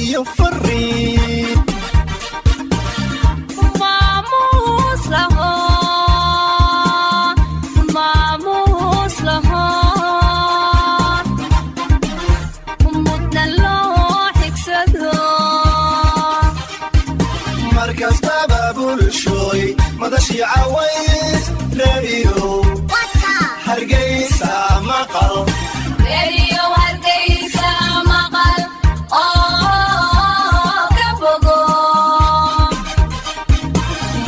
Iyo fariin. Maamuus laho, maamuus laho, mudna loo xigsado. Markastaba bulshooy, madashii Caways, Radio Hargeysa maqal. Radio Hargeysa maqal oo ka bogo.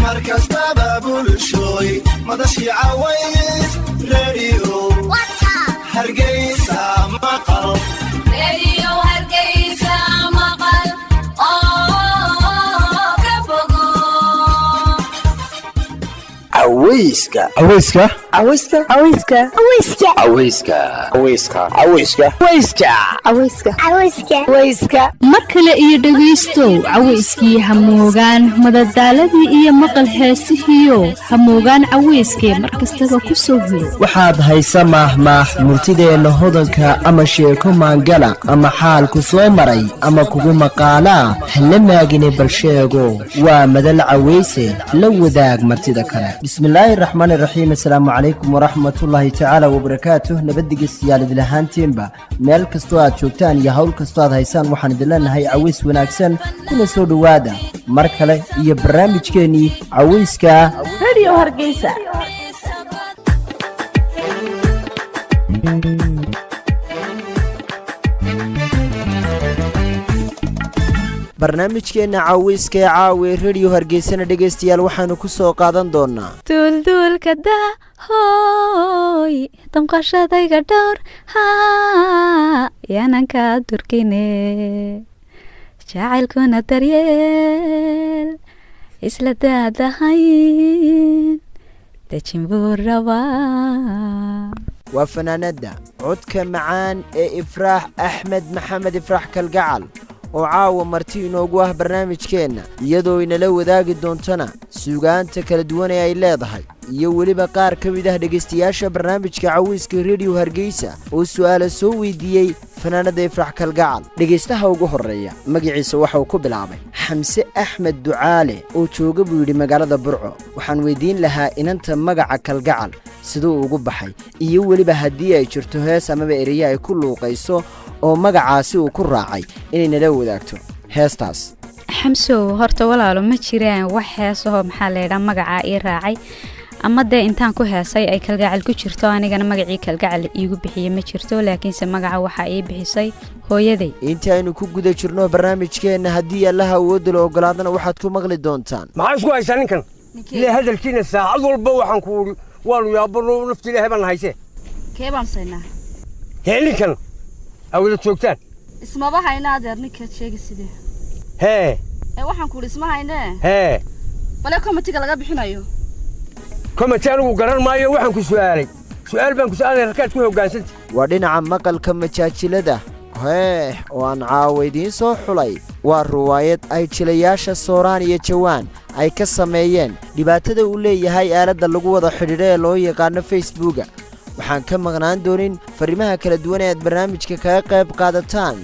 Markastaba bulshooy, madashii Caways, Radio Hargeysa maqal. Radio Hargeysa maqal oo ka bogo. Cawayska. Cawayska. Cawayska. Cawayska. Cawayska. Cawayska. Cawayska. Cawayska. Cawayska. Cawayska. Cawayska. Mar kale iyo dhegaystow, cawayskii hamoogaan, madadaaladii iyo maqal heesihiio hamoogaan cawayskee mar kastaba ku soo hiro. Waxaad haysa maahmaah murtideenna hodanka ama sheeko maangala ama xaal ku soo maray ama kugu maqaalaa, hala maagine bal sheego. Waa madal cawayse, la wadaag martida kale. Bismillaahi raxmaani raxiim. Assalaamu calaykum waraxmatullaahi tacaala wabarakaatuh. Nabaddigeystayaal idilahaantiinba, meel kastoo aad joogtaan iyo hawl kastoo aad haysaan, waxaan idin leenahay caways wanaagsan, kuna soo dhowaada mar kale iyo barnaamijkeennii Cawayska Radio Hargeysa. Barnaamijkeenna Cawayska ee caawi Radio Hargeysana, dhegaystayaal, waxaanu ku soo qaadan doonaa: Duulduulka dahooy, damqashadayga dhowr, haa, yaanan kaa durkine, jacaylkuna daryeel isla daadahayn dejin buu rabaa. Waa fanaanadda codka macaan ee Ifraax Axmed Maxamed, Ifraax Kalgacal, oo caawa marti inoogu ah barnaamijkeenna, iyadoo inala wadaagi doontana suugaanta kala duwan ee ay leedahay, iyo weliba qaar ka mid ah dhegaystayaasha barnaamijka Cawayska Radio Hargeysa oo su'aala soo weydiiyey fanaanadda Ifraax Kalgacal. Dhegaystaha ugu horreeya magaciisa waxauu ku bilaabay Xamse Axmed Ducaale oo jooga, buu yidhi, magaalada Burco. Waxaan weydiin lahaa inanta magaca Kalgacal siduu ugu baxay, iyo weliba haddii ay jirto hees amaba ereye ay ku luuqayso oo magacaasi uu ku raacay, inay nala wadaagto heestaas. Xamsow, horta walaalo, ma jiraan wax heesahoo, maxaa laydhaa, magacaa ii raacay ama dee intaan ku heesay ay kalgacal ku jirto, anigana magacii Kalgacal iigu bixiye ma jirto, laakiinse magaca waxaa ii bixisay hooyaday. Inta aynu ku guda jirno barnaamijkeenna, haddii Allaha awoodda la ogolaadana, waxaad ku maqli doontaan: Maxaa isku haysaa ninkan ilaa hadalkiina saacad walba? Waxaan ku uri waanu yaabano, nafti Ilaahay baan hayse. Kee baan saynaa? Hee, ninkan aa wada joogtaan. Ismaba hayna, adeer, ninkaad sheegi sidee? Hee. Ee, waxaan ku idhi isma haynee. Hee. Bale komitiga laga bixinayo. Komiti anigu garan maayo. Waxaan ku su'aalay, su'aal baan ku su'aalay, rakaad ku hoggaansanta. Waa dhinaca maqalka majaajilada heeh oo aan caawa idiin soo xulay. Waa ruwaayad ay jilayaasha Sooraan iyo Jawaan ay ka sameeyeen dhibaatada uu leeyahay aaladda lagu wada xidhiidho ee loo yaqaano Facebooka. Waxaan ka maqnaan doonin farriimaha kala duwan ee aad barnaamijka kaga qayb qaadataan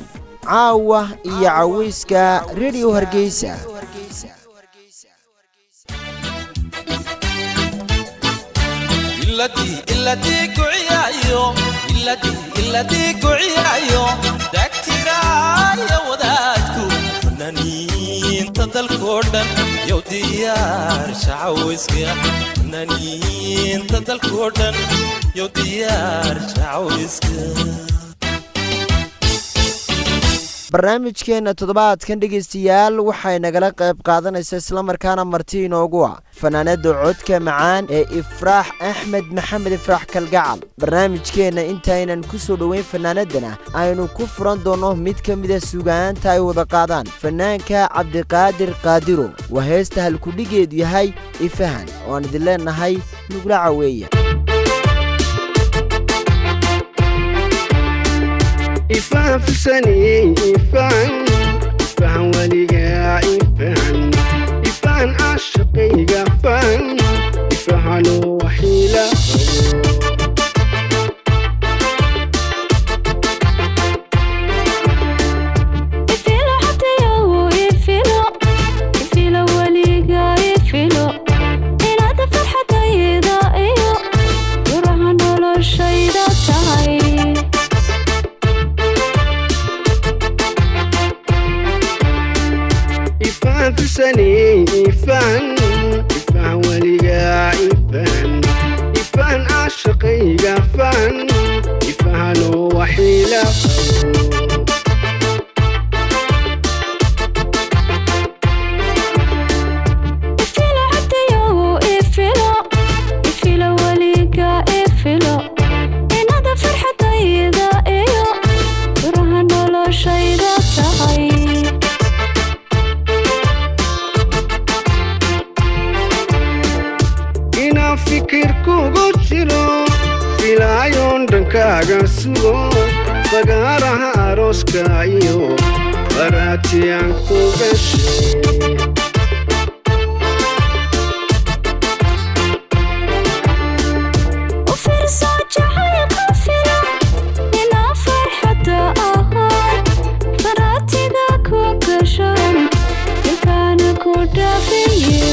caawa iyo Cawayska Radio Hargeysa. Dagtiraaya wadaadku fanaaniinta dalkoo dhan yow diyaarsha cawayska, fanaaniinta dalkoo dhan yow diyaarsha cawayska. Barnaamijkeenna toddobaadkan, dhegaystayaal, waxay nagala qayb qaadanaysa islamarkaana marti inoogu ah fanaanadda codka macaan ee Ifraax Axmed Maxamed, Ifraax Kalgacal. Barnaamijkeenna intaynan ku soo dhoweyn fanaanaddana, aynu ku furan doonno mid ka mida sugaanta ay wada qaadaan fanaanka Cabdiqaadir Qaadiro. Waa heesta halkudhigeedu yahay Ifahan, oo aan idin leenahay nugla caweeya. Ifaan fisani, ifaan, ifaan weligaa, ifaan, ifaan caashaqayga, faan, ifahano waxiila qabo. Ifaan fisaney, ifaan, ifaan weligaa, ifaan, ifaan caashaqayga, faan, ifahanoo waxiila qabo. Ifilo cabdiyow, ifilo, ifilo weliga, ifilo inada farxadayda iyo furaha noloshayda tahay. Inaan fikir kugu jiro filaayoon dhankaaga sugo, fagaaraha arooska iyo faraatiyaan ku gashay. U fiirso jacaylka, filo inaa farxadda ahaan faraatiga ku gashan, ilkaana ku dhaafiye.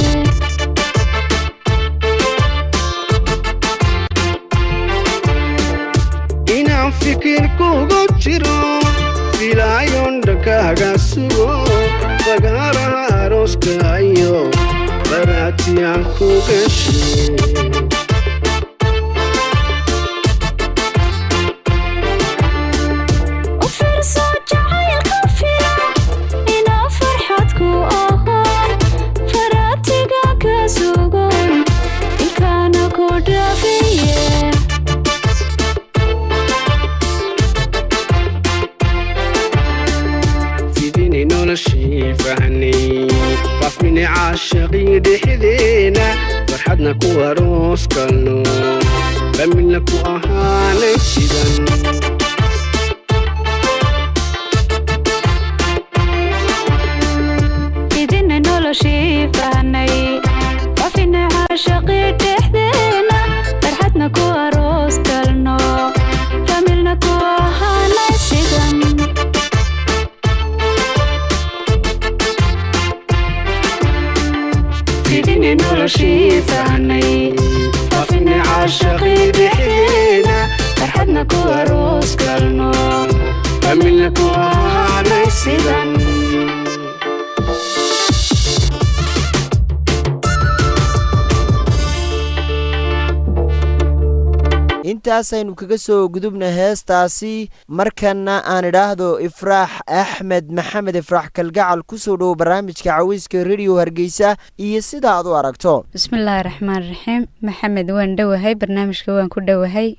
Inaan fikir kugu jiro filaayoon dhankaaga sugo, fagaaraha arooska iyo faraatiyaan ku gashay. U fiirso jacaylka, filo inaa farxad ku ahaan faraatiga ka sugan, ilkaana ku dhaafiye. Fidini noloshii fahnay, faafini caashaqii dhexdeena, farxadna ku aroos galno, familna ku ahaanay sidan. Fidina noloshii fahnay, faafina caashaqii dhexdeena, farxadna ku aroos galno, familna ku ahaanay sidan. Fidina noloshii fahnay, faafina caashaqii dhexdeena, farxadna ku aroos galno, familna ku ahaanay sidan. Intaasaynu kaga soo gudubna heestaasi. Markana aan idhaahdo Ifraax Axmed Maxamed, Ifraax Kalgacal, kusoo dhowo barnaamijka Caweyska Radio Hargeysa iyo sida aad u aragto. Bismillaahi raxmaan raxiim. Maxamed, waan dhowahay, barnaamijka waan ku dhowahay.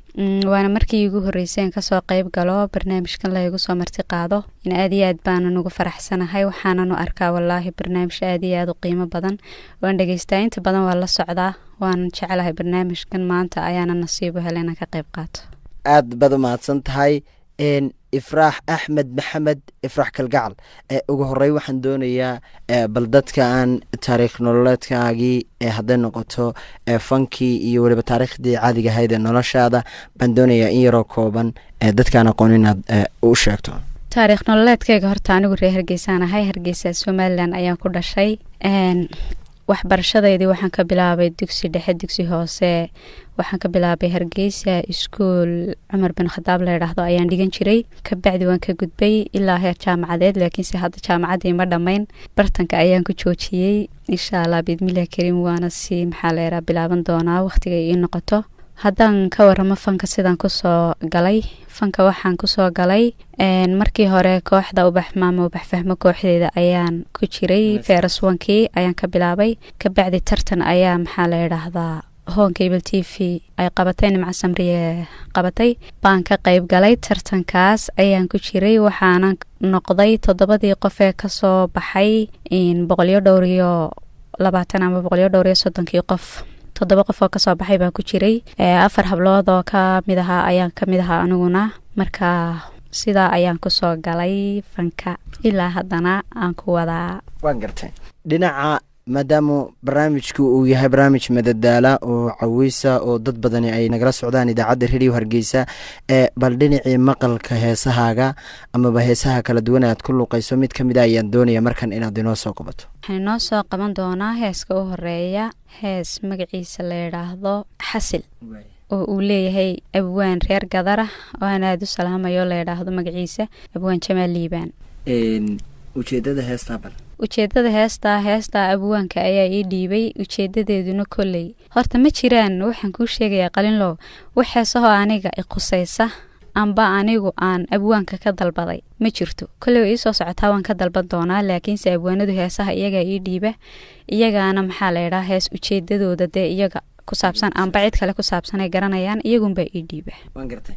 Waana markii iigu horreysay aan kasoo qeyb galo barnaamijkan laygu soo marti qaado. In aad iyo aad baanan ugu faraxsanahay, waxaanan u arkaa wallaahi barnaamij aad iyo aad u qiimo badan. Waan dhegeystaa inta badan, waan la socdaa, waan jeclahay barnaamijkan. Maanta ayaana nasiib u helay inaan ka qeyb qaato. Aad baad u mahadsan tahay Ifraax Axmed Maxamed, Ifraax Kalgacal. Ugu horey waxaan doonayaa bal dadka aan taariikh nololeedkaagii hadday noqoto fankii iyo weliba taariikhdii caadiga ahayd ee noloshaada baan doonayaa in yaroo kooban dadkaan aqoon inaad u sheegto. Taariikh nololeedkayga, horta anigu reer Hargeysaan ahay, Hargeysa Somalilan ayaan ku dhashay. Waxbarashadeydii waxaan ka bilaabay dugsi dhexe, dugsi hoose waxaan ka bilaabay Hargeysa, iskuul Cumar bin Khadaab la yidhaahdo ayaan dhigan jiray. Kabacdi waan ka gudbay ilaa heer jaamacadeed, laakiinse hadda jaamacaddii ma dhammayn, bartanka ayaan ku joojiyey. Insha Allah biidmillahi kariim waana si maxaa la yidhaha bilaaban doonaa waqtiga ii noqoto. Haddaan ka waramo fanka, sidaan kusoo galay fanka, waxaan kusoo galay markii hore kooxda Ubax Maama Ubax Fahmo, kooxdeeda ayaan ku jiray, feeraswankii ayaan ka bilaabay. Kabacdi tartan ayaa maxaa la yidhaahdaa Horn Cable TV ay qabatay, Nimco Samriye qabatay, baan ka qayb galay. Tartankaas ayaan ku jiray, waxaana noqday toddobadii qof ee kasoo baxay 124 ama 135-kii qof. Toddoba qof oo kasoo baxay baan ku jiray, afar hablood oo ka mid ahaa ayaan ka mid ahaa aniguna. Marka sidaa ayaan kusoo galay fanka, ilaa haddana aan ku wadaa. Waan gartay. Dhinaca maadaama barnaamijku uu yahay barnaamij madadaala oo caweysa oo dad badani ay nagala socdaan idaacadda Radio Hargeysa, ee bal dhinacii maqalka heesahaaga amaba heesaha kala duwan aad ku luuqeyso mid kamid a ayaan doonaya markan inaad inoo soo qabato. Waxaan inoo soo qaban doonaa heeska u horeeya, hees magaciisa la yidhaahdo Xasil, oo uu leeyahay abwaan reer Gadarah oo aan aada u salaamayo, la yidhaahdo magaciisa Abwaan Jamaal Liibaan. Ujeedada heestaa bal? Ujeedada heestaa abwaanka ayaa ii dhiibay. Ujeedadeeduna kolley horta ma jiraan. Waxaan kuu sheegayaa, Qalinlow, wax heesahoo aniga i qusaysa amba anigu aan abwaanka ka dalbaday ma jirto. Kolley way iisoo socotaa, waan ka dalban doonaa, laakiinse abwaanadu heesaha iyagaa ii dhiiba, iyagaana maxaa la idhaa hees ujeedadooda dee iyaga ku saabsan amba cid kale ku saabsan ay garanayaan, iyagunbaa ii dhiiba. Waan gartay.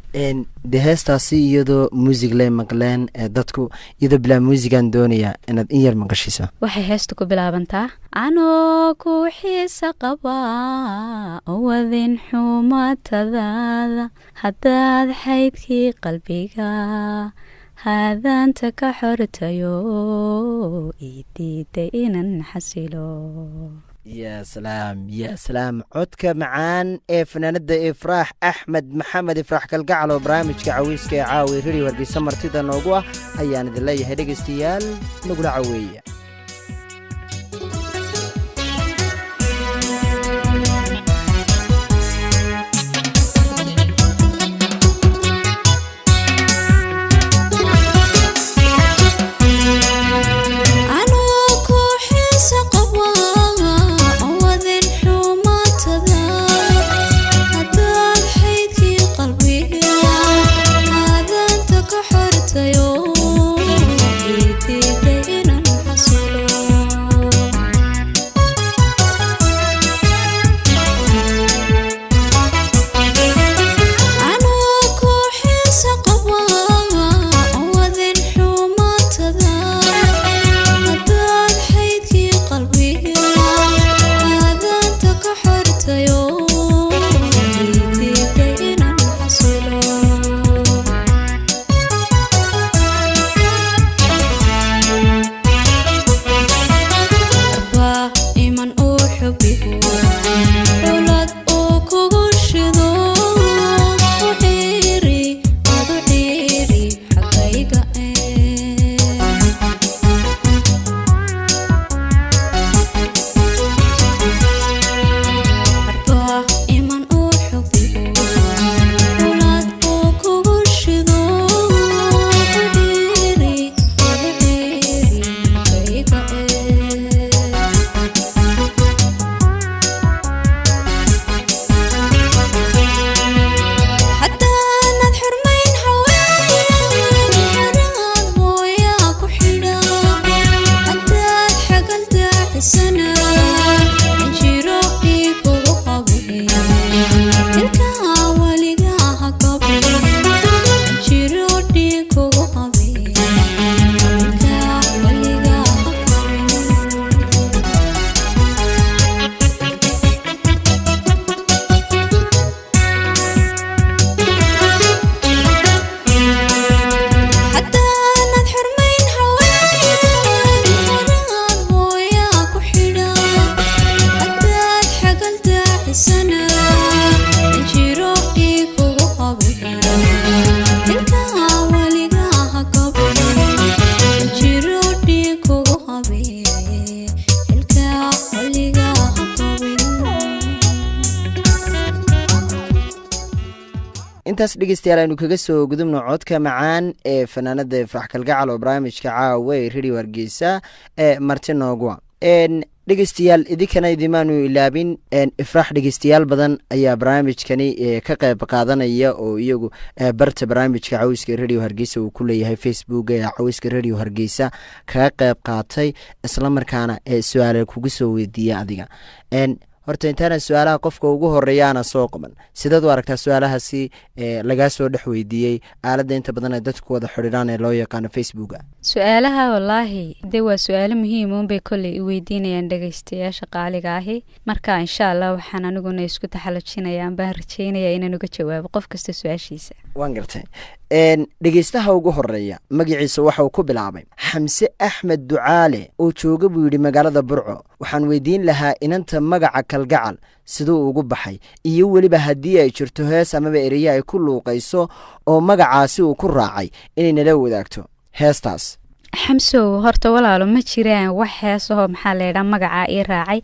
Dee heestaasi iyadoo muusig lay maqleen ee dadku, iyadoo bilaa muusigaan doonayaa inaad in yar maqashiso. Waxay heestu ku bilaabantaa: anoo ku xiisa qabaa wadin xumatadaada, haddaad xaydkii qalbiga haadaanta ka xortayo, ii diiday inan xasilo. Ya salaam, ya salaam! Codka macaan ee fanaanada Ifraax Axmed Maxamed, Ifraax Kalgacal, oo barnaamijka caweyska ee caawi Radio Hargeysa martida noogu ah ayaan idin leeyahay. Dhegaystayaal, nagula caweeya. Anoo ku xiisa qabaa wadin xumatada, haddaad xaydkii qalbiga aadaanta ka xortayo, ii diiday inan xasilo. Anoo ku xiisa qabaa wadin xumatada, haddaad xaydkii qalbiga aadaanta ka xortayo, ii diiday inan xasilo. Arbaa iman uu xubigu xulad uu kugu shido, u dhiiri adu dhiiri xagayga ee. Arbaa iman uu xubigu xulad uu kugu shido, u dhiiri adu dhiiri xagayga ee. Haddaanad xurmayn haween, xaraad hooyaa ku xidha, haddaad xagal daacisana, jiro ii kugu qabin, ilkaa weligaa ha kabin, jiro dhii kugu qabin, ilkaa weligaa ha kabin. Haddaanad xurmayn haween, xaraad hooyaa ku xidha, haddaad xagal daacisana, jiro ii kugu qabin, ilkaa weligaa ha kabin, jiro dhii kugu qabin, ilkaa weligaa ha kabin. Intaas, dhegeystayaal, aynu kaga soo gudubno codka macaan ee fanaanada Ifraax Kalgacal oo barnaamijka caawa ee Radio Hargeysa ee marti noogua. Dhegeystayaal, idinkana idimaanu ilaabin Ifraax. Dhegeystayaal badan ayaa barnaamijkani ka qeyb qaadanaya oo iyagu barta barnaamijka caweyska Radio Hargeysa uu ku leeyahay Facebook ee Caweyska Radio Hargeysa kaga qeyb qaatay, islamarkaana su-aale kugu soo weydiiya adiga. Horta intaana su-aalaha qofka ugu horeeyaana soo qaban, sidaad u aragtaa su-aalahaasi lagaa soo dhex weydiiyey aaladda inta badan ay dadku wada xidhiidhaan ee loo yaqaano Facebooka? Su-aalaha wallaahi dee waa su-aalo muhiim uunbay kolley i weydiinayaan dhegeystayaasha qaaliga ahi. Marka insha Allah waxaan aniguna isku taxallujinaya ambaan rajeynaya inaan uga jawaabo qof kasta su-aashiisa. Waan gartay. Dhegeystaha ugu horeeya magaciisa waxa uu ku bilaabay Xamse Axmed Ducaale oo jooga, buu yidhi, magaalada Burco. Waxaan weydiin lahaa inanta magaca Kalgacal siduu ugu baxay, iyo weliba haddii ay jirto hees amaba ereye ay ku luuqayso oo magacaasi uu ku raacay, inay nala wadaagto heestaas. Xamsow, horta walaalo ma jiraan wax heesahoo maxaa la idhaa magacaa ii raacay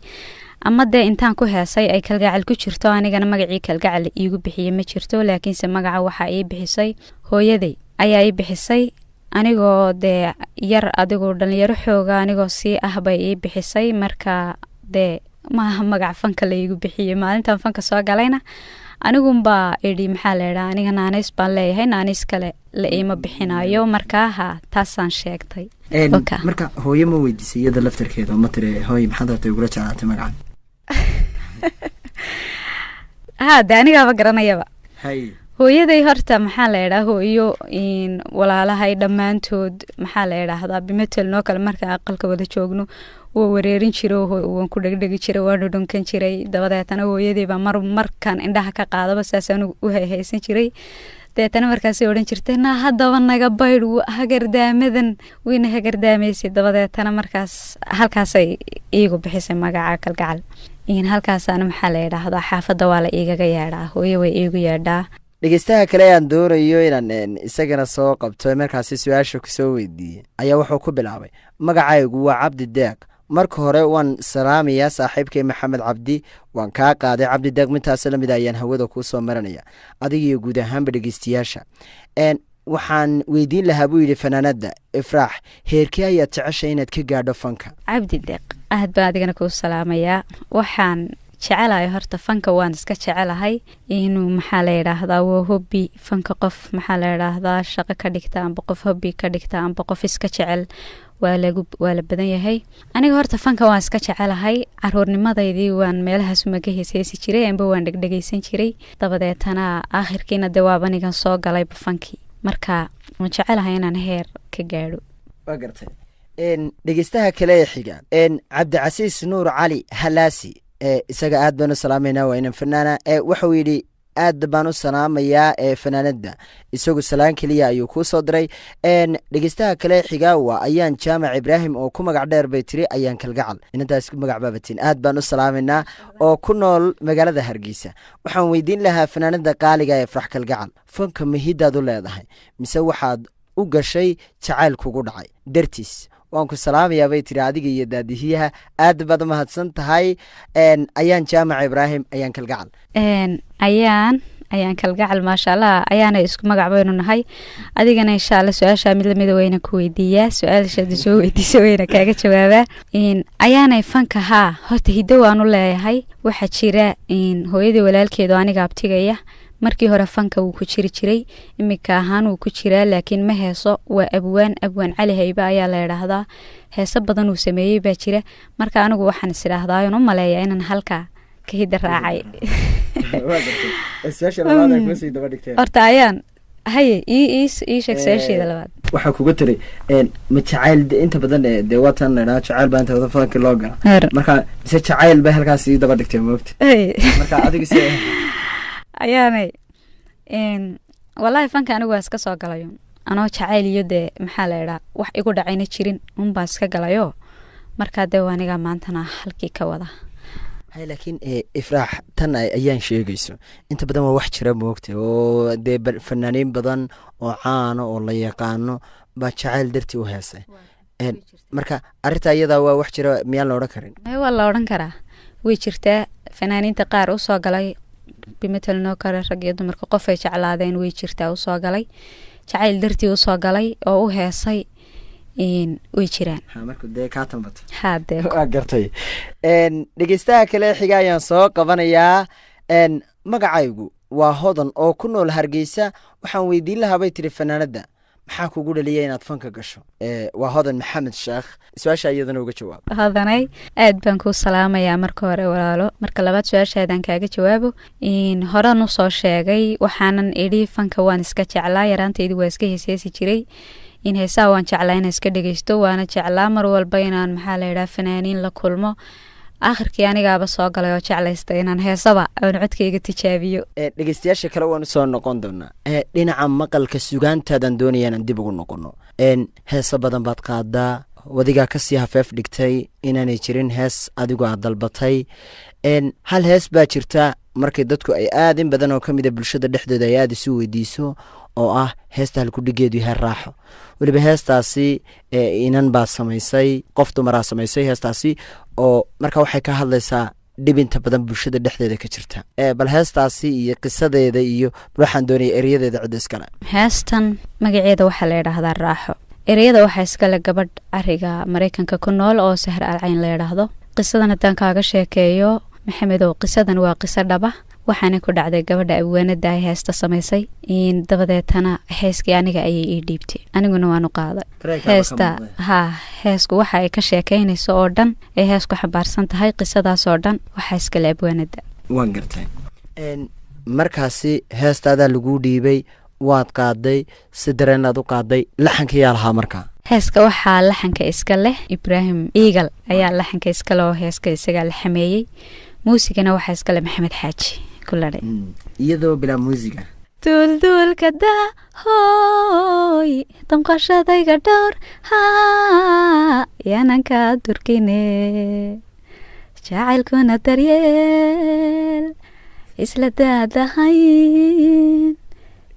ama dee intaan ku heesay ay kalgacal ku jirto, anigana magacii Kalgacal iigu bixiyey ma jirto. Laakiinse magaca waxaa ii bixisay hooyaday ayaa ii bixisay. Anigoo dee yar, adigoo dhalinyaro xooga anigoo sii ah bay ii bixisay. Marka dee maaha magac fanka la iigu bixiyey. Maalintan fanka soo galayna anigunbaa idhi, maxaa la idhaha, aniga naanays baan leeyahay, naanays kale la iima bixinayo. Markaa ha, taasaan sheegtay. Oka. Marka hooyo ma weydiisay iyada laftarkeeda oo ma tiri, "Hooy, maxaad horta igula jeclaatay magacan?" Ha, de anigaaba garanayaba. Hay. Hooyaday horta, maxaa la idhaha, hooyo in walaalahay dhammaantood, maxaa la idhaahdaa, bimatel noo kale markaan aqalka wada joogno waa wareerin jiro, waan ku dhegdhegi jiray, waan dhudhunkan jiray. Dabadeetana hooyaday baa mar markaan indhaha ka qaadaba saasaan u hayhaysan jiray. Deetana markaasay odhan jirtay, "Na haddaba naga baydh hagardaamadan." Wayna hagardaamaysay. Dabadeetana markaas halkaasay iigu bixisay magaca Kalgacal. In halkaasaana, maxaa la idhaahdaa, xaafadda waa la iigaga yeedhaa, hooyo way iigu yeedhaa. Dhegeystaha kale aan doonayo inaan isagana soo qabto, markaasi su-aasha kusoo weydiiyey ayaa wuxuu ku bilaabay, "Magacaygu waa Cabdi Deeq. Marka hore waan salaamayaa saaxiibkay Maxamed Cabdi." Waan kaa qaaday, Cabdi Deeq. Mintaas lamid ayaan hawada kuu soo marinaya adiga iyo guud ahaanba dhegeystayaasha. Waxaan weydiin lahaa, buu yidhi, fanaanada Ifraax, heerkee ayaad jeceshay inaad ka gaadho fanka? Cabdi Deeq, aad baan adigana kuu salaamayaa. Waxaan jecelahay horta fanka waan iska jecelahay. Inuu, maxaa la yidhaahdaa, waa hobby fanka. Qof, maxaa la yidhaahdaa, shaqo ka dhigta amba qof hobby ka dhigta amba qof iska jecel waa lagu waa la badan yahay. Aniga horta fanka waan iska jecelahay. Caruurnimadeydii waan meelahaas umaga heesheesi jiray amba waan dhegdhegeysan jiray. Dabadeetana aakhirkiina dee waaba anigan soo galayba fankii. Marka waan jecelahay inaan heer ka gaadho. Waa gartay. Dhegeystaha kale ee xiga, Cabdicasiis Nuur Cali Halaasi, isaga aad baan u salaameynaa, waa inan fanaana. Wuxuu yidhi, "Aad baan u salaamayaa ee fanaanada." Isagu salaan keliya ayuu kuu soo diray. Dhegeystaha kale xiga waa Ayaan Jaamac Ibraahim oo ku magac dheer, bay tiri, Ayaan Kalgacal. Inantaas ku magac baabatiin, aad baan u salaameynaa, oo ku nool magaalada Hargeysa. "Waxaan weydiin lahaa fanaanada qaaliga ee Farax Kalgacal, fanka ma hidaad u leedahay mise waxaad u gashay jacayl kugu dhacay dartiis? Waan ku salaamayaa," bay tiri, "adiga iyo daadihiyaha." Aad baad u mahadsan tahay, Ayaan Jaamac Ibraahim, Ayaan Kalgacal. Ayaan Kalgacal, maasha Allah, ayaana isku magac baynu nahay. Adigana insha Allah su-aashaa mid lamida wayna ku weydiiyaa, su-aashaad soo weydiisa wayna kaaga jawaabaa. Ayaanay, fanka haa, horta hiddo waanu leeyahay. Waxaa jira hooyadii walaalkeedu aniga abtigaya markii hore fanka wuu ku jiri jiray, iminka ahaan wuu ku jiraa, laakiin ma heeso. Waa abwaan Cali Haybe ayaa la idhaahdaa. Heeso badan uu sameeyey baa jira. Marka anigu waxaan is idhaahdaa oon u maleeyaa inaan halkaa ka hidda raacay. Horta ayaan haye, ii sheeg su-aasheeda labaad. Waxaa kuga tiri, ma jacayl inta badan dee waatan la idhaha jacayl baa inta badan fanka loo gala, marka mise jacayl bay halkaas ii daba dhigtay, moogta? Marka adiga se? Ayaanay, wallaahi fanka anigu waa iska soo galayo anoo jacayl iyo dee, maxaa la idhaa, wax igu dhacayna jirin unbaa iska galayo. Markaa dee aniga maantana halkii ka wada. Hay, laakiin Ifraax, tan ayaan sheegayso inta badan waa wax jira, moogta, oo dee fanaaniin badan oo caana oo la yaqaano baa jacayl dartii u heesay. Marka arrinta iyadaa waa wax jira, miyaan la odhan karin? Waa la odhan karaa, way jirtaa. Fanaaniinta qaar usoo galay bimatal noo kale, rag iyo dumarka qofay jeclaadeen way jirtaa, usoo galay jacayl dartii usoo galay oo u heesay, way jiraan. Marka dee kaa tambato. Hadee. Waa gartay. Dhegeystaha kale xiga ayaan soo qabanayaa. "Magacaygu waa Hodan oo ku nool Hargeysa. Waxaan weydiin lahaa," bay tiri, "fanaanadda maxaa kugu dhaliya inaad fanka gasho?" Waa Hodan Maxamed Sheekh. Su-aasha iyadana uga jawaab. Hodanay, aad baan kuu salaamayaa marka hore, walaalo. Marka labaad su-aashaadaan kaaga jawaabo, horan usoo sheegay, waxaanan idhi fanka waan iska jeclaa. Yaraantaydi waa iska heeseesi jiray. In heesaha waan jeclaa inaan iska dhegeysto, waana jeclaa mar walba inaan, maxaa la yidhaha, fanaaniin la kulmo. Aakhirkii anigaaba soo galay oo jeclaysta inaan heesaba oon codkayga tijaabiyo. Dhegeystayaasha kale waan usoo noqon doonaa. Dhinaca maqalka sugaantaadan doonaya inaan dib ugu noqono. Heeso badan baad qaadaa, wadigaa kasii hafeef dhigtay inaanay jirin hees adigu aad dalbatay. Hal hees baa jirta markay dadku ay aad in badan oo ka mida bulshada dhexdooda ay aada isu weydiiso, oo ah heesta halkudhigeedu yahay Raaxo. Weliba heestaasi inan baa samaysay, qof dumaraa samaysay heestaasi, oo marka waxay ka hadlaysaa dhibinta badan bulshada dhexdeeda ka jirta. Bal heestaasi iyo qisadeeda iyo bal waxaan doonaya eryadeeda cidda iskale. Heestan magaceeda waxaa la idhaahdaa Raaxo. Ereyada waxaa iskale gabadh cariga Mareykanka ku nool oo Sahar Alcayn la yidhaahdo. Qisadan haddaan kaaga sheekeeyo, Maxamedow, qisadan waa qiso dhaba, waxaana ku dhacday gabadha abwaanada ay heesta samaysay. Dabadeetana heeskii aniga ayay ii dhiibtay, aniguna waanu qaaday heesta. Ha, heesku waxa ay ka sheekeynayso oo dhan ee heesku xambaarsan tahay, qisadaas oo dhan waxaa iskale abwaanada. Waan gartay. Markaasi heestaadaa laguu dhiibay, waad qaaday, si dareenaad u qaaday. Laxanka yaa lahaa markaa? Heeska waxaa laxanka iska leh Ibraahim Eagle ayaa laxanka iska leh, oo heeska isagaa la xameeyey. Muusigana waxaa iskale Maxamed Xaaji Kuladhe. Iyadoo bilaa muusiga. Duulduulka dahooy, damqashadayga dhowr, haa, yaananka durkine, jacaylkuna daryeel isla daadahayn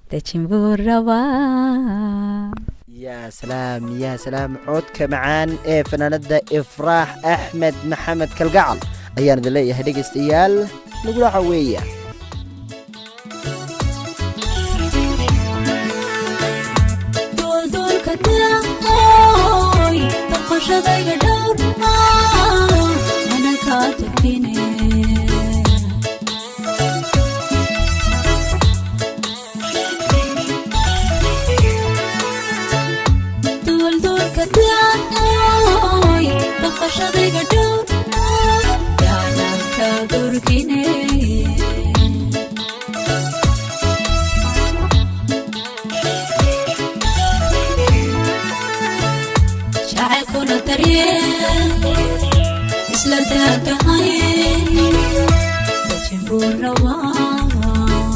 dejin buu rabaa. Yaa salaam, yaa salaam! Codka macaan ee fanaanada Ifraax Axmed Maxamed Kalgacal ayaan idin leeyahay, dhegaystayaal, nagula caweeya. Duulduulka dahooy, damqashadayga dhowr, yaananka durkine. Duulduulka dahooy, damqashadayga dhowr, yaananka durkine. Jacaylkuna daryeel isla daadahayn dejin buu rabaa.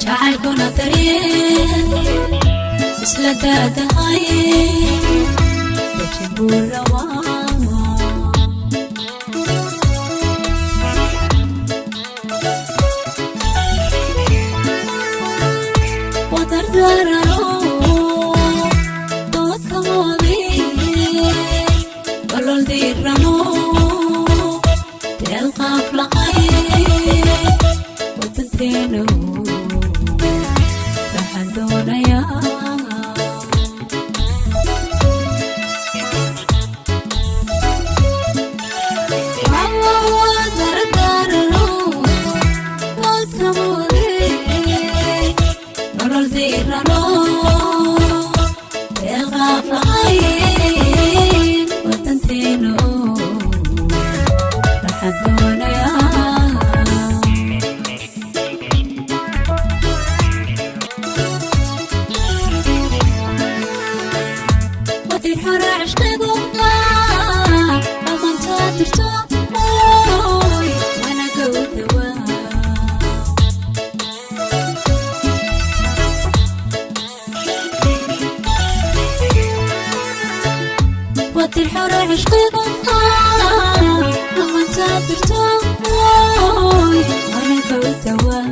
Jacaylkuna daryeel isla daadahayn dejin buu rabaa. Wadardararo doodkamoodi olol diiramo deelqaaf laqay wadanteenu waxaan doonayaa. Wadardararo doodkamoodi nolol diirano deelqaaf laqayn wadanteenu waxaan doonayaa. Wadir xora cishqigu dhaqantaa dirto oy wanaga u dawaa. Wadir xora cishqigu dhaqantaa dirto oy wanaga u dawaa.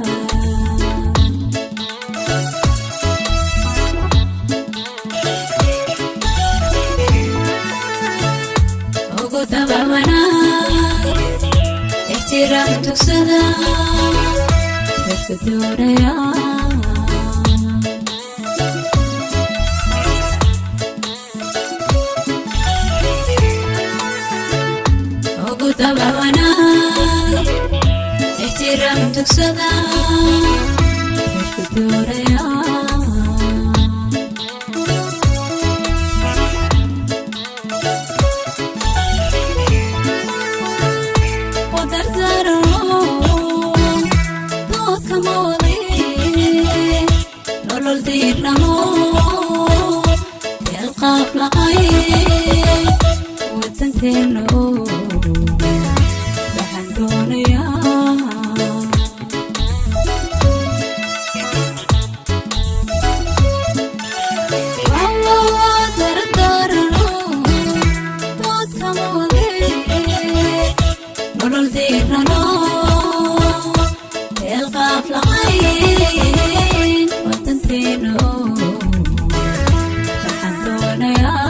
Ugu dabac wanaag, ixtiraam tugsada, dadka doonaya. Ugu dabac wanaag, ixtiraam tugsada, dadka doonaya. Wadardaro doodka moode nolol diirnamo deelqaaf laqay wadanteenu waxaan doonayaa. Wadardaro doodka moode nolol diirnano deelqaaf laqayn wadanteenu waxaan doonayaa.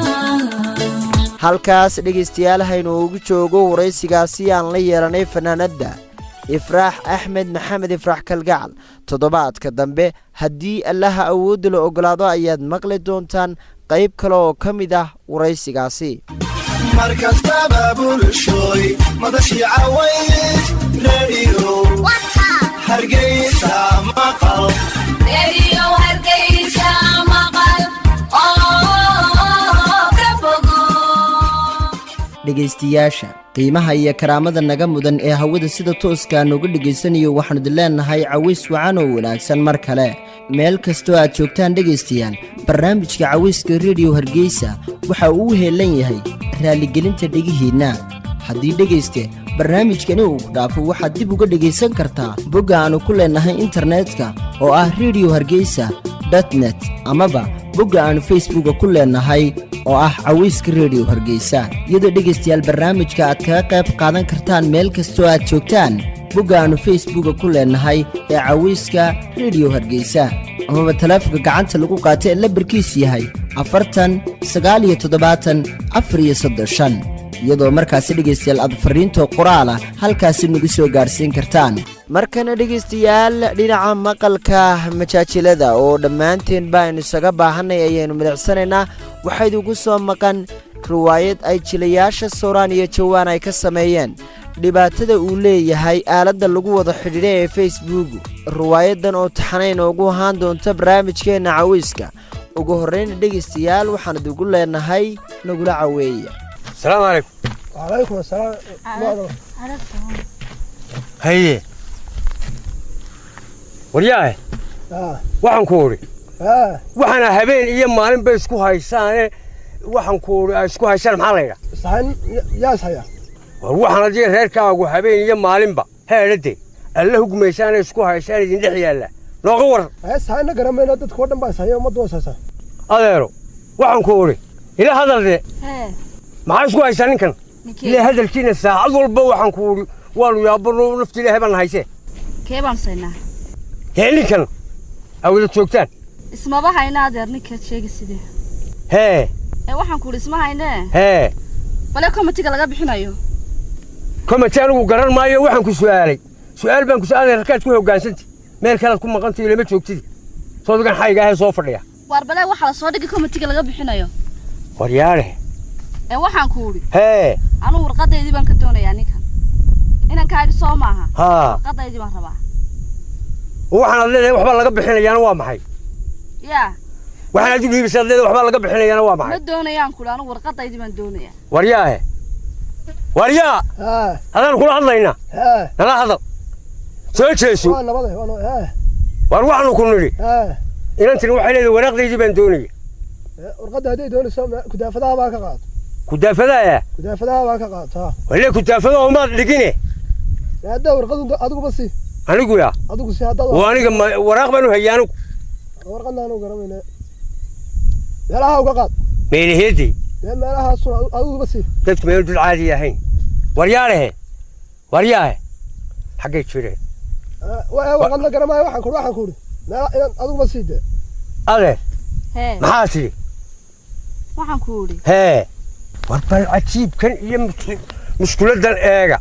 Halkaas, dhegaystayaal, haynu ugu joogo waraysigaasi aan la yeelanay fanaanadda Ifraax Axmed Maxamed Ifraax Kalgacal. Toddobaadka dambe, haddii Allaha awoodda la ogolaado, ayaad maqli doontaan qayb kale oo ka mid ah waraysigaasi. Mar kastaba bulshooy, madashii Caways Radio Hargeysa maqal. Radio Hargeysa maqal oo ka bogo. Dhegaystayaasha qiimaha iyo karaamada naga mudan ee hawada sida tooskaa nooga dhegaysanayo, waxaanu idin leenahay caways wacan oo wanaagsan mar kale meel kastoo aad joogtaan. Dhegaystayaal, barnaamijka Cawayska Rediyo Hargeysa waxa uu u heelan yahay raalligelinta dhegihiinna. Haddii, dhegayste, barnaamijkani uu ku dhaafo, waxaad dib uga dhegaysan kartaa bogga aannu ku leennahay internetka oo ah Radio Hargeysa net, amaba bogga aannu Facebooka ku leennahay oo ah Cawayska Rediyo Hargeysa, iyadoo, dhegaystayaal, barnaamijka aad kaga qayb qaadan kartaan meel kastoo aad joogtaan bogga aannu Facebooka ku leennahay ee Cawayska Rediyo Hargeysa, amaba taleefonka gacanta lagu qaato ee lambarkiisu yahay 40 79 34 5, iyadoo markaasi, dhegaystayaal, aad farriinto qoraala halkaasi nagu soo gaadhsiin kartaan. Markana, dhegaystayaal, dhinaca maqalka majaajilada oo dhammaanteen ba aynu isaga baahannay ayaynu milicsanaynaa. Waxaa idigu soo maqan riwaayad ay jilayaasha Sooraan iyo Jawaan ay ka sameeyeen dhibaatada uu leeyahay aaladda lagu wada xidhiidha ee Facebook. Riwaayadan oo taxanay noogu ahaan doonta barnaamijkeenna cawayska. Ugu horrayna, dhegaystayaal, waxaan idigu leenahay nagula caweeya. Asalaamu calaykum. وعليكم السلام. Haye, waryaahe, waxaan ku udhi waxaana habeen iyo maalin bay isku haysaane, waxaan ku udhi ay isku haysaan, maxaa la yidhaha? Saxan yaas haya. War waxaan haddii reerkaagu habeen iyo maalinba heedhade alla hugmaysaane isku haysaan idin dhex yaalla, nooga waran. Saxanna garamayna, dadka oo dhan baa ishaya, ummadda waa ishaysaa. Adeero, waxaan ku udhi ila hadal dee. Hee. Maxaa isku haysaa ninkan? Ninkee? Ilaa hadalkiina saacad walba waxaan ku udhi waanu yaabano, nafti Ilaahay baan haysee. Kee baan saynaa? Hee, ninkan aa wada joogtaan. Ismaba hayna, adeer, ninkaad sheegi sidee. Hee. Ee waxaan ku idhi isma haynee. Hee. Bale komitiga laga bixinayo. Komati anigu garan maayo. Waxaan ku su'aalay, su'aal baan ku su'aalay, rakaad ku hoggaansantay, meel kalead ku maqantayo, lama joogtidi, soodigan xayga ahee soo fadhiya. Waar bale waxaa la soo dhigay komitiga laga bixinayo. Waryaale. Ee waxaan ku idhi Hee. anugu warqadaydii baan ka doonayaa ninkan, inankaagi soo maaha? Haa. Warqadaydii baan rabaa. Waxaan aad leedahay waxbaa laga bixinayaana waa maxay? Yaa? Waxaan aad u dhiibaysa aad leedahay waxbaa laga bixinayaana waa Ma maxay? doonayaan kuli, anugu warqadaydii baan doonayaa. Waryaahe, waryaa, adaan kula hadlaynaa, nala hadal, soo jeeso. Waa nabade, waa hee. War waxaanu ku nidhi Hee. inantani waxay leedahay waraaqdaydii baan doonaya. Warqadda hadday doonayso, kudaafadaha baa ka qaato. Kudaafadaaya? Kudaafadaha baa ka qaato, ha. Walle kudaafada umaad dhigine. Haddaa warqadu adiguba sii. Anigu yaa? Adigu si haddaad. Oo aniga ma waraaq baan u hayay anigu? Warqadna aanu garamayna, meelaha uga qaad. Meelaheedii? Dee meelahaasun adiguba sii. Dadku meel dul caadi ahayn. Waryaalehe, waryaahe, xaggay jireen? Warqadna garamaayo. Waxaan ku idhi meela inaan adiguba sii dee. Adeer. Hee. Maxaa tidhi? Waxaan ku idhi Hee, war bal cajiibkan iyo mushkuladdan eega.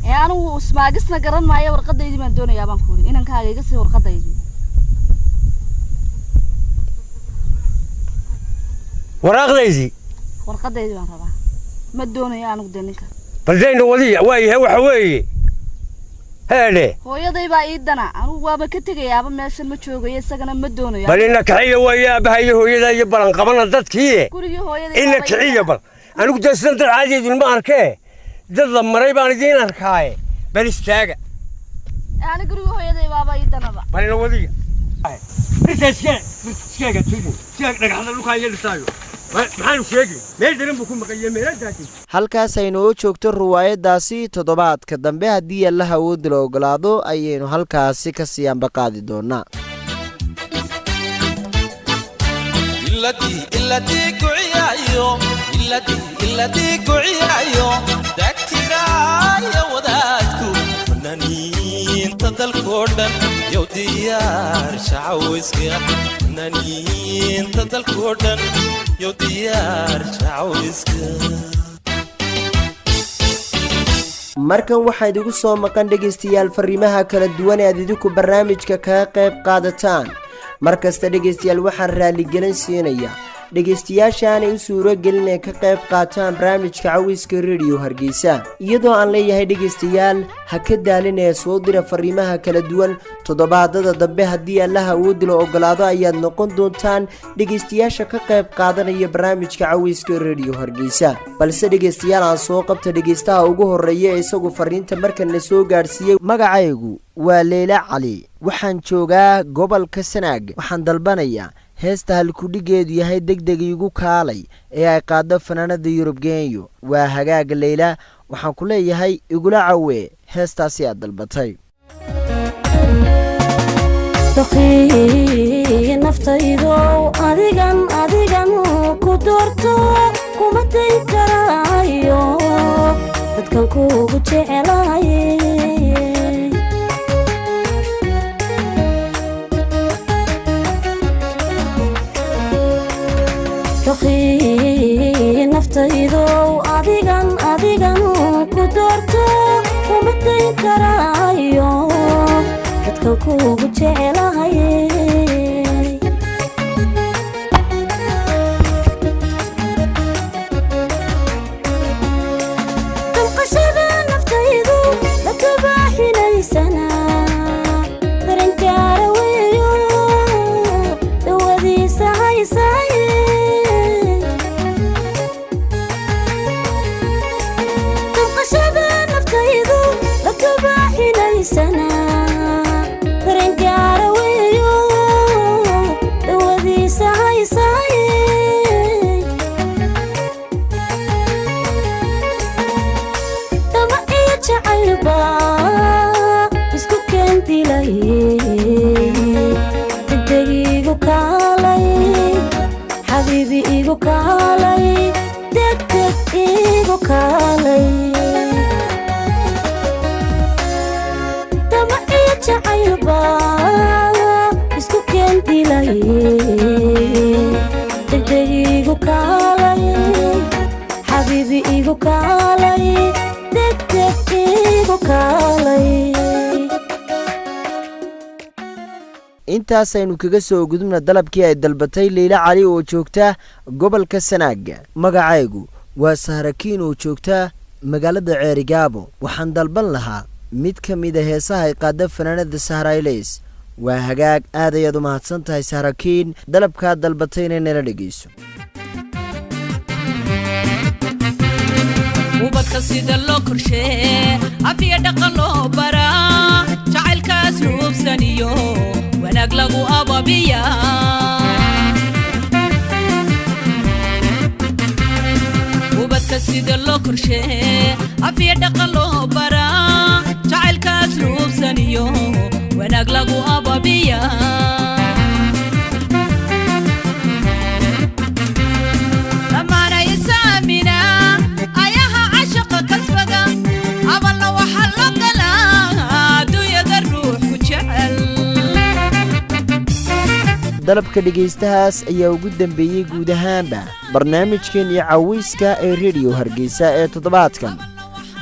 Ee anigu ismaagisna garan maayo, warqadaydii baan doonayaa baan ku idhi, inankaaga iga sii warqadaydii. Waraaqdaydii? Warqadaydii baan rabaa, ma doonayo anigu dee ninka. Bal dayna wadiya, waa yahay, waxa weeye heedhe. Hooyaday baa ii dana, anigu waaba ka tegayaaba, meeshan ma joogayo, isagana ma doonayo. Bal ina kiciya, waayo aabbaha iyo hooyada iyo balanqabana dadkii. Gurigii hooyaday Ina baaba ii kiciya. dana. Bal anigu dee sidan dad caadi idinma arkee, dad la maray baan idiin arkaaye, bal istaaga. Ee ani gurigii hooyaday baaba ii danaba. Bal ina wadiya, birta iskee, birta iskeega tidin, iskeeg dhagaxda dhulkaa iyo dhisaayo, maxaanu sheegi, meel daran buu ku maqan meeladaasi. Halkaas aynu oo joogto riwaayaddaasi. Toddobaadka dambe, haddii Allaha awoodda la ogolaado, ayaynu halkaasi ka sii ambaqaadi doonaa. Iladii kuciyayo, iladii kuciyayo, dagtiraayo wadaadku, fanaaniinta dalkoo dhan yow diyaar shacaweyska, fanaaniinta dalkoo dhan yow diyaar shacaweyska. Markan waxaa idigu soo maqan, dhegaystayaal, fariimaha kala duwan ee aad idinku barnaamijka kaga qayb qaadataan. Mar kasta, dhegaystayaal, waxaan raaligelin siinaya dhegaystayaasha aanay u suuro gelin ee ka qayb qaataan barnaamijka Caweyska Rediyo Hargeysa, iyadoo aan leeyahay, dhegaystayaal, ha ka daalin ee soo dira fariimaha kala duwan. Toddobaadada dambe, haddii Allaha awoodi la ogolaado, ayaad noqon doontaan dhegaystayaasha ka qayb qaadanaya barnaamijka Caweyska Rediyo Hargeysa. Balse, dhegaystayaal, aan soo qabta dhegaystaha ugu horeeya ee isagu fariinta markan la soo gaadhsiiyey. Magacaygu waa Leyla Cali, waxaan joogaa gobolka Sanaag. Waxaan dalbanayaa heesta halkudhigeedu yahay "Degdeg iigu kaalay" ee ay qaado fanaanada Yurub Genyo. Waa hagaaga, Leyla, waxaan ku leeyahay igula cawee heestaasi aad dalbatay. Doqii naftaydow, adigan adigan ku doorto, kuma dayn karaayo, dadkan kuugu jecelaye. Doqii naftaydow, adigan adigan ku doorto, kuma dayn karaayo, dadkan kuugu jecelahaye. Damqashada naftaydu la kabaaxinaysana, darankaara weeyo, dawadiisa haysaye. Damqashada naftaydu la kabaaxinaysana, darankaara weeyo, dawadiisa haysaye. Dama iyo jacaylba isku keendilay, degdeg igu kaalay, xabiibi igu kaalay, degdeg igu kaalay. Dama iyo jacaylba isku keendilay, degdeg igu kaalay, xabiibi igu kaalay, degdeg igu kaalay. Intaasaynu kaga soo gudubna dalabkii ay dalbatay Leyla Cali oo joogta gobolka Sanaag. Magacaygu waa Sahrakiin oo joogta magaalada Ceerigaabo. Waxaan dalban lahaa mid ka mida heesaha ay qaada fanaanada Sahrayleys. Waa hagaag, aad ayaad u mahadsan tahay, Sahrakiin. Dalabkaa dalbatay inay nala dhegayso. Ubadka sida loo korshee, afiya dhaqan loo baraa, jacaylkaas ruubsaniyo wanaag lagu ababiya. Ubadka sida loo korshee, afiya dhaqan loo baraa, jacaylkaas ruubsaniyo wanaag lagu ababiya. Dhammaanay isaamina ayaha cashaqa kasbada, abalna waxaa loo galaa adduunyada ruux ku jecel. Dalabka dhegaystahaas ayaa ugu dambeeyey guud ahaanba barnaamijkeenii Cawayska ee Rediyo Hargeysa ee toddobaadkan.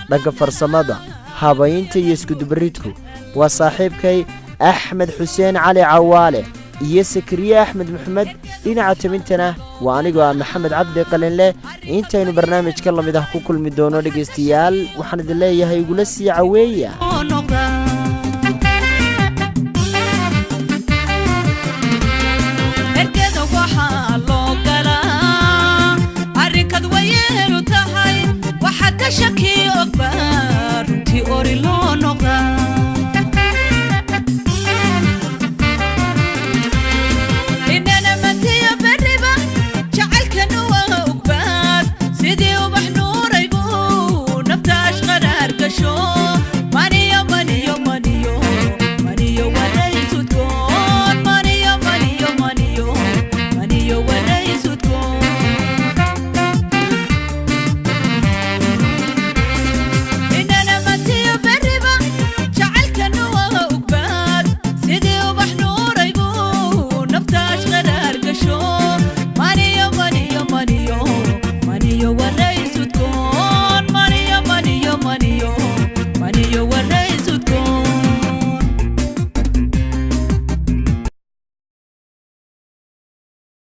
Dhanka farsamada, habaynta iyo iskudubaridku waa saaxiibkay Axmed Xuseen Cali Cawaale iyo Sakariye Axmed Maxamed. Dhinaca tabintana waa anigoo ah Maxamed Cabdi Qalinleh. Intaynu barnaamijka la mid ah ku kulmi doono, dhegaystayaal, waxaan idin leeyahay igula sii caweeya.